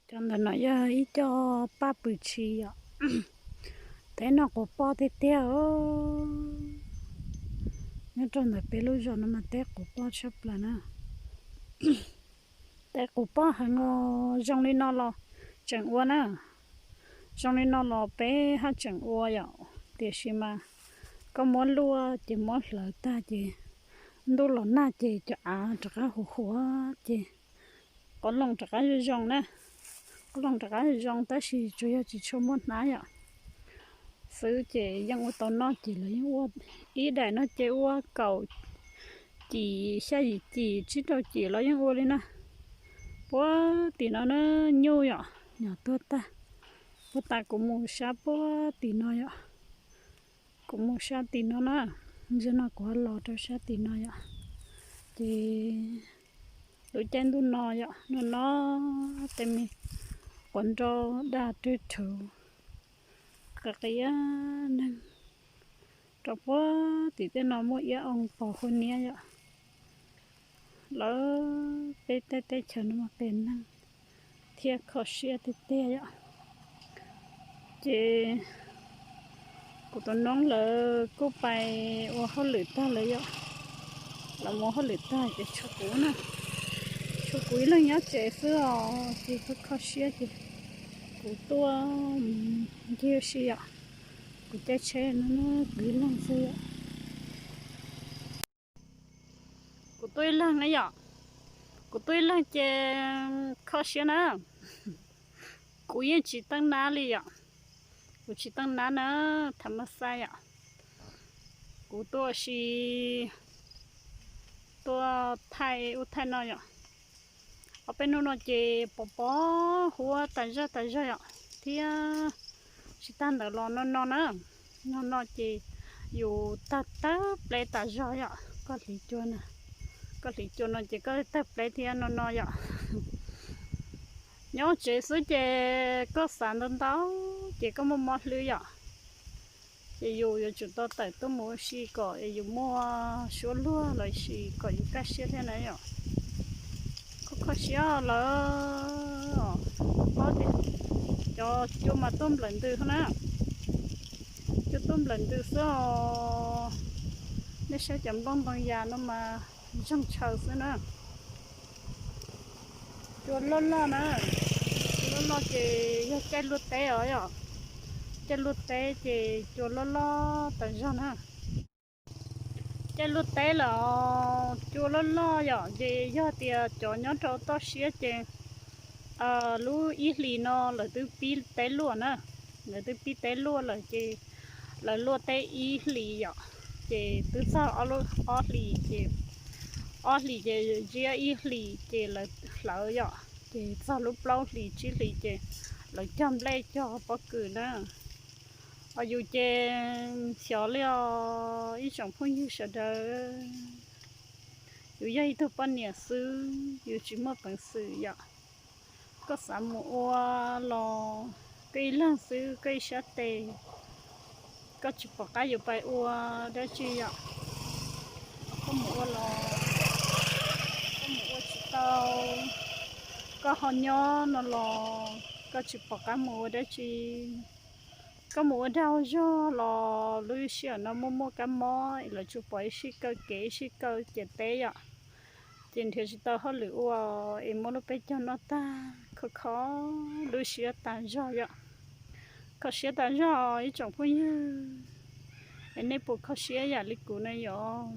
Cov ntawm no yog ib co paj pwm tshis yom. Teb no quv poj tiag tiag os. Nyob rau ntawm peb lub zos no mas teb quv poj tshaj plaws na. Teb quv poj heev os, zoo li no los tseem ua na. Zoo li no los peb haj tseem ua yom, tiam sis mas koj muab luaj ces muab hlawv tag ces ntuj los nag ces cov av rov qab huv huav ces qoob loo rov qab zoo zoo na. Qoob loo rov qab zoo zoo tab sis tsuas yog tsis tshua muaj hnab yom. Xwb ces yeej ua tau noj ces lawv yeej ua ib daim no ces ua kaum cim xya yim cim tsib rau cim los yeej ua li na. Puag tim no na nyuj yom, nyuj tuag tag. Puag ta kuv mus sab puag tim no yom. Kuv mus sab tim no na, ntsia no kuv ho los rau sab tim no yom. Ces lub caij ntuj no yom, no no tej me quav nrau daj rwg rhuv qia qia neeg rau puag tim tej no muaj iab oo pos hua niab yom. Lawv peb tej teb chaws no mas qias neeg thiab kho siab tiag tiag yom. Ces kuv tus noob lawv kuj pais ua hauj lwm tag lawm yom. Lawv mus hauj lwm tag ces tshuav kuv na, tshuav kuv ib leeg nyob tsev xwb os, ces kho kho siab ces kuv tuaj ncig ua si yom. Kuv caij tsheb no kuv ib leeg xwb yom. Kuv tuaj ib leeg na yom. Kuv tuaj ib leeg ces kho siab na. Kuv yeej tsis teeb nab li yom. Kuv tsis teeb nab na, tham mas xaj yom. Kuv tuaj ua si, tuaj thaij ub thaij no yom. Ob peb hnub no ces pos pos huab tas zog tas zog yom, thiab tsis tag ntawd los no no na, no no ces yus tawg tawg pleb tas zog yom, koj hliv cua na, koj hliv cua no ces koj tawg pleb thiab no no yom. Nyob tsev xwb ces koj xav ntau ntau ces koj muaj mob hlwb yom. Ces yus yuav tsum tau tawm tuaj mus ua si kom yus muaj suab luag los sis kom yus kaj siab thiab na yom. Kho kho siab lawm, paub tias cov cua mas tuaj nplawm ntws na, cua tuaj nplawm ntws xwb os. Nej saib cov nplooj ntoo yas no mas ntsoog tshaws xwb na. Cua loj loj na, cua loj loj ces yog caij luaj teb os yom. Caij luaj teb ces cua loj loj tas zog na. Caij luaj teb lawm cua loj loj yom, ces yog tias cov nyob rau toj siab ces lub ib hlis no lawv twb pib teb luaj na, lawv twb pib teb luaj lawm ces lawv luaj teb ib hlis yom, ces twb txog ob hlis ces ob hlis ces ziab ib hlis ces lawv hlawv yom, ces txog lub plaub hlis tsib hlis ces lawv cog nplej cog pob kws na. Ho yus ces xyov li os ib tsoom phooj ywg sawv daws, yus yog ib tug poj niam xwb yus tsis muaj peev xwm yom. Koj xav mus ua los koj ib leeg xwb koj ib sab tes, koj tsis pom qab yuav pais ua dab tsi yom. Koj mus ua los koj mus ua tsis tau, koj ho nyob no los koj tsis pom qab mus ua dab tsi. Koj mus ua dag ua zog los lub sij hawm no muaj muaj kab mob es lawv tsuas pom ib sij kaw kev ib sij kaw ciam teb yom, ces nrhiav tsis tau hauj lwm ua es muab lub peb caug noj tag, kho kho lub siab tas zog yom. Kho siab tas zog ib tsoom phooj ywg, es nej puas kho siab yam li kuv na yom?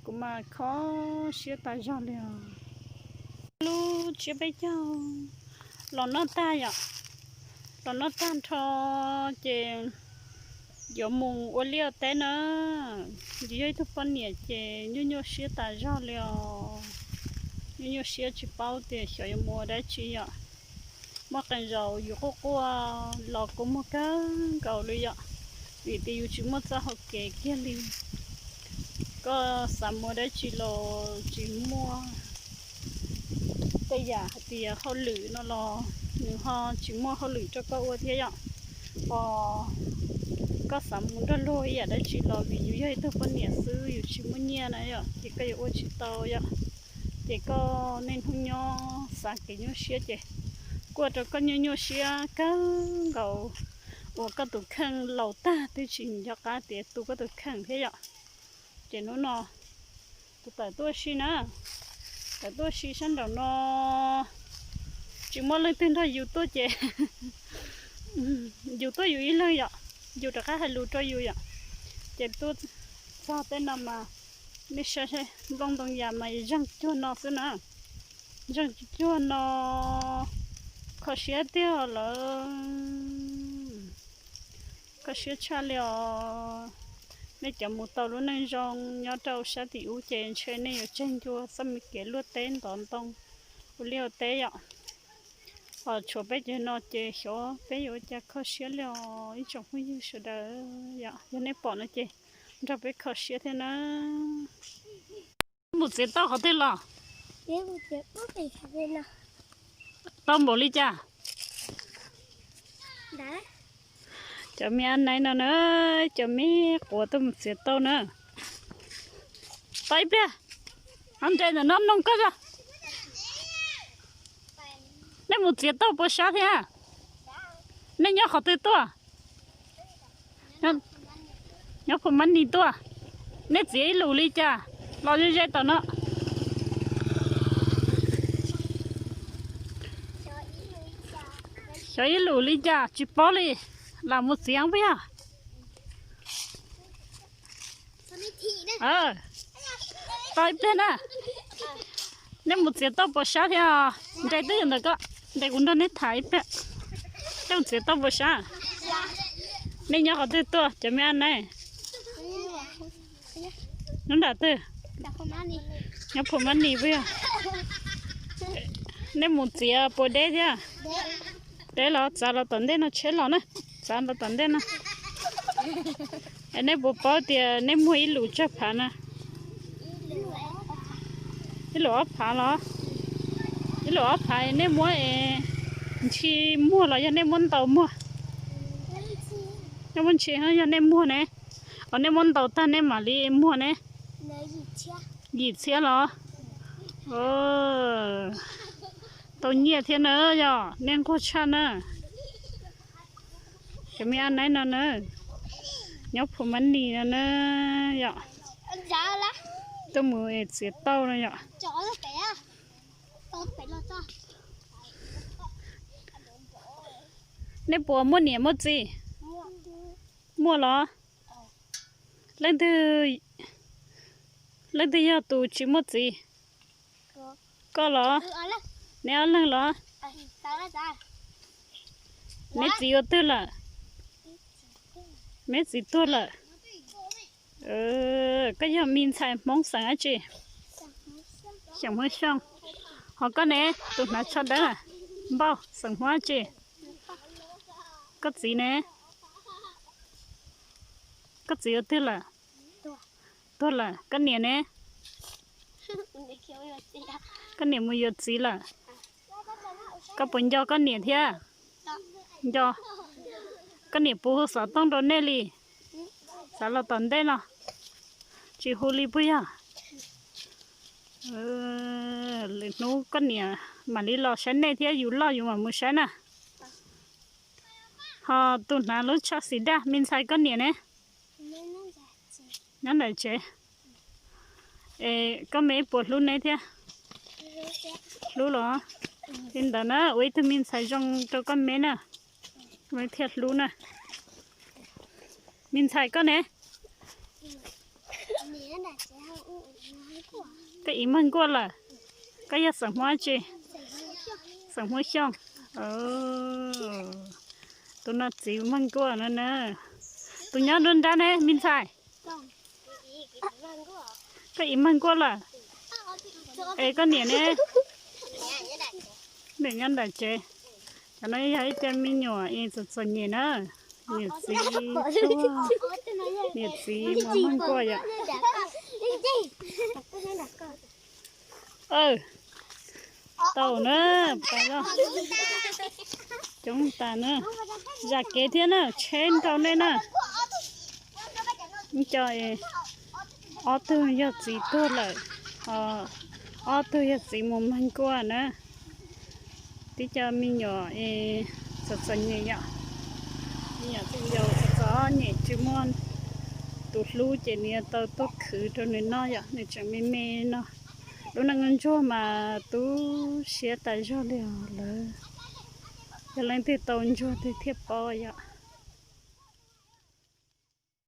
Kuv mas kho siab tas zog li os. Lub tsiab peb caug los noj tag yom, los noj tag nrho ces yuav mus ua liaj ua teb na. Yus yog ib tug poj niam ces nyuaj nyuaj siab tas zog li os. Nyuaj nyuaj siab tsis paub tias xyov yuav mus ua dab tsi yom. Muaj qee zaus yus quaj quaj los kua muag kawg nkaus li yom, vim tias yus tsis muaj txoj hau kev kiag li. Koj xav mus ua dab tsi los tsis muaj, tej yam hais tias hauj lwm no los nws ho tsis muaj hauj lwm rau koj ua thiab yom. Ho koj xav mus nrog luag ib yam dab tsi los vim yus yog ib tug poj niam xwb yus tsis muaj nyiaj na yom, ces koj yuav ua tsis tau yom. Ces koj niaj hnub nyob xav kev nyuaj siab ces Kuj ua rau koj nyuaj nyuaj siab kawg nkaus uas koj tus kheej laus tag twb tsis nco qab tias tu koj tus kheej thiab yom. Ces hnub no kuv tawm tuaj ua si na, tawm tuaj ua si sab nraum no, tsis muaj leej twg nrog yus tuaj ces yus tuaj yus ib leeg yom, yus rov qab hais lus rau yus yom. Ces tuaj txog tej no mas nej saib saib nplooj ntoo yas mas zeeg cuag no xwb na, zeeg cuag no, kho siab tiag lawm. Kho siab tshaj li os. Nej cov mus tau lub neej zoo nyob rau sab tim ub ces ntshe nej yuav tseg ncua txoj me kev luaj teb ntov ntoo ua liaj ua teb yom. Ho tshuav peb cov no ces xyov peb yuav ua cas kho siab li os ib tsoom phooj ywg sawv daws yom. Yog nej pom no ces nrog peb kho siab thiab na. Mus txiav tauj qhov twg los? Tau npaum li cas? Cov me a naiv no na, cov me quav tuaj mus txiav tauj na. Tau ib pliag, ho nres ntawm no mloog koj os. Nej mus txiav tauj puas sab thiab? Nej nyob qhov twg tuaj? Nyob Phu Mab Nis tuaj. Nej txiav ib lus li cas los ze ze tom no? Xyov ib lus li cas tsis paub li, lam mus txiav puas yog? Tau ib pliag na. Nej mus txiav tauj puas sab thiab? Nres twb ntawm ko, nres kuv nrog nej tham ib pliag. Nej mus txiav tauj puas sab? Nej nyob qhov twg tuaj cov me a naiv? Nyob nram twg? Nyob Phu Mab Nis puas yog? Nej mus txiav puas deb thiab? Deb los txav los tom ntej no tsheb los na, txav los tom ntej no. Es nej puas paub tias nej muag ib lus tsawg phav na? Ib lus ob phav los? Ib lus ob phav nej muab es ntshis muag los yog nej muab ntau muag? Nej muab ntshis yog nej muag ne, os nej muab ntau tag nej mam li muag ne. Yim txhiab los? Tau nyiaj thiab na, yog nej nquag tshaj na. Cov me a naiv no na, nyob Phu Mab Nis no na, yog tuaj mus txiav tauj no yom. Nej puas muaj niam muaj txiv? Muaj los? Leej twg, leej twg yog tus tsis muaj txiv? Koj los? Neb ob leeg los? Neb txiv ua twg lawm? Neb txiv tuag lawm. Koj yog me ntxhais Hmoob xeem dab tsi? Xeem Hmoob Xyooj. Ho koj ne, tus hnav tsho dawb, Npauj, xeem Hmoob dab tsi? Koj txiv ne? Koj txiv ua twg lawm? Tuag lawm. Koj niam ne? Koj niam mus yuav txiv lawm. Koj puas nco koj niam thiab? Nco. Koj niam puas hu xov tooj rau nej li? Xav los tom ntej no. Tsis hu li puas yog? Lwm hnub koj niam mam li los saib nej thiab, yus loj yus mam mus saib na. Ho tus hnav lub tsho xim daj, me ntxhais koj niam ne? Nyob ntawm tsev. Es koj me puas hlub neb thiab? Hlub los? Li ntawd na, ua ib tug me ntxhais zoo rau koj me na, me thiaj hlub na. Me ntxhais koj ne? Koj ib mag nkuaj lawm. Koj yog xeem Hmoob dab tsi? Xeem Hmoob Xyooj. Tus no txiv mag nkuaj no na. Tus nyob nruab nrab ne, me ntxhais? Koj ib mag nkuaj lawm. Es koj niam ne? Niam nyob nram tsev. Cov no yog ib co me nyuam es txom txom nyem na. Niam txiv tuag, niam txiv mus mag nkuaj yom. Tau na, coob tas na. Zam kev thiab na, tsheb nrau nej na. Ib co, ob tug yog txiv tuag lawm, ob tug yog txiv mus mag nkuaj na. Tib co me nyuam es txom txom nyem yom, me nyuam txiv yau txom txom nyem tsis muaj tus hlub ces nws yuav tau tuaj khwv rau nws noj yom, nws tseem me me no. Lub neej ntsuag mas tu siab tas zog li os lawv. Yog leej twg tau ntsuag twg thiaj paub yom.